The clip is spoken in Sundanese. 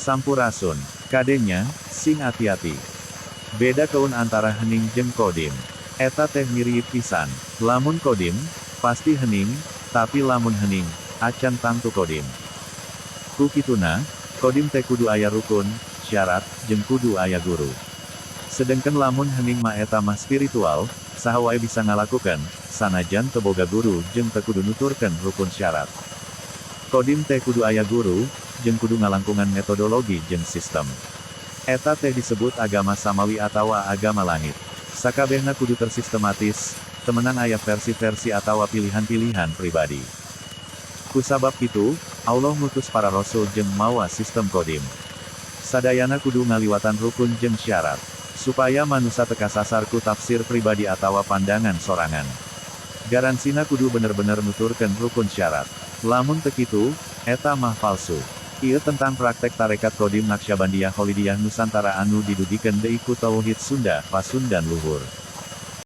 Sampurasun. Kade nya, sing ati-ati. Bedakeun antara hening jeung kodim. Eta teh miriip pisan. Lamun kodim, pasti hening, tapi lamun hening, acan tangtu kodim. Ku kituna, kodim teh kudu aya rukun, syarat, jeung kudu aya guru. Sedengkeun lamun hening mah eta mah spiritual, saha wae bisa ngalakukeun, sanajan teu boga guru jeung teu kudu nuturkeun rukun syarat. Kodim teh kudu aya guru, jeung kudu ngalangkungan metodologi jeung sistem. Eta teh disebut agama samawi atawa agama langit. Sakabehna kudu tersistematis, teu meunang aya versi-versi atawa pilihan-pilihan pribadi. Kusabab kitu, Allah ngutus para rasul jeung mawa sistem kodim. Sadayana kudu ngaliwatan rukun jeung syarat. Supaya manusa teu kasasar ku tafsir pribadi atawa pandangan sorangan. Garansina kudu bener-bener nuturkeun rukun syarat. Lamun teu kitu, eta mah palsu. Ieu tentang praktek tarekat Kodim Naqsyabandiyah Kholidiyah Nusantara anu didugikeun deui ku Tauhid Sunda, Pasundan Luhur.